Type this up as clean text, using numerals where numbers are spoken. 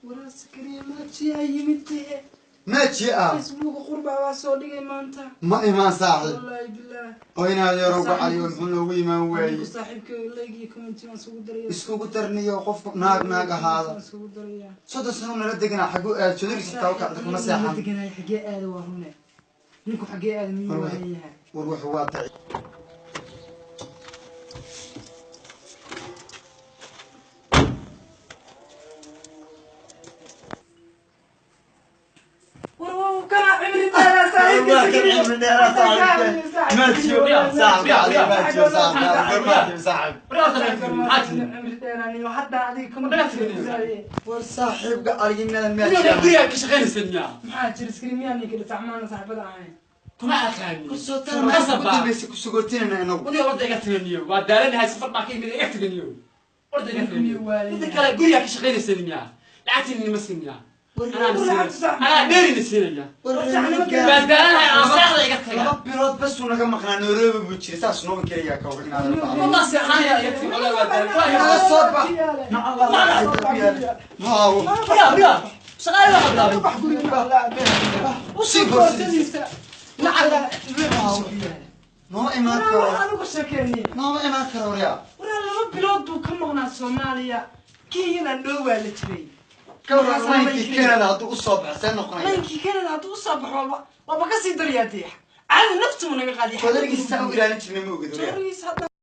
Waraa Sakariya, maajiyaa yimid dee. Maaji ah. Facebooka qurbaa baa soo dhigay maanta. Ma imaan, saaxiib. Wallaahi bilaah. Oo inaad yarow gacaliyo, muxuu noogu imaan waaye? Anigu saaxiibkay like iyo comment baan isugu daraya. Iskugu darniyo, qofku naag naag ahaada. Waan isugu daraya. 30 sano nala deganaa, xaguu aad jodariisa xitaa u kacda kuma seexan. Deganay, xagee aada? Waa rune, ninku xagee aada miyuu waayan yahay? War wuxuu waa daci. War waa kana cimri dheeraa saaxiibka. Cimri dheeraa saaxiibka. Maajiyo saaxiib gacaliyo, maajiyo saaxiib gacaliyo, maajiyo saaxiib. Cimri dheeraaniyo hadda adiga comment. War saaxiib gacaliyo, inaadan maajiyo. Gurigaa ka shaqaynaysa miyaa? Maxaa jira iskri? Miyaa ninka dhasacmaana saaxiibada ahayn? Kuma aqaani. Kusoo tan maxaa ugu dambaysa kusugootinayna inagu? Waniga orda iga taganiyo, waa daalanahay, safar baa ka yimid, iga taganiyo, orda iga taganiyo. Midda kale, gurigaa ka shaqaynaysa miyaa? Lacagtiin nima siin miyaa? Anaa dheerina siinaya. Waa daalanahay, aan saacda iga taga. 2 bilood basuu naga maqnaa, Nairobi buu jiray, saas noo keliyaa ka war inaadan bacdo. Wallah seexanaya, iga tag, wallah waa daalan. Naga soo bax. Maawo. Wariyaa, wariyaa, shaqaale waa bilaabay. Usii borsadiisa. Nooma imaan karo. Waxaan uga sheekeynay. Nooma imaan karo, waryaa. Waraa 2 bilood buu ka maqnaa Soomaaliya, Kenyana dhowaa la jiray. Ka waran laynkii Canada hadduu usoo baxo, see noqonaya? Laynkii Canada hadduu usoo baxo, waaba kasii darayaa dee, caadi naftuu naga qaadiy. Jodarigiisa saa u ilaalin jirnay, ma ogid, waryaa. Jodarigiisa hadda.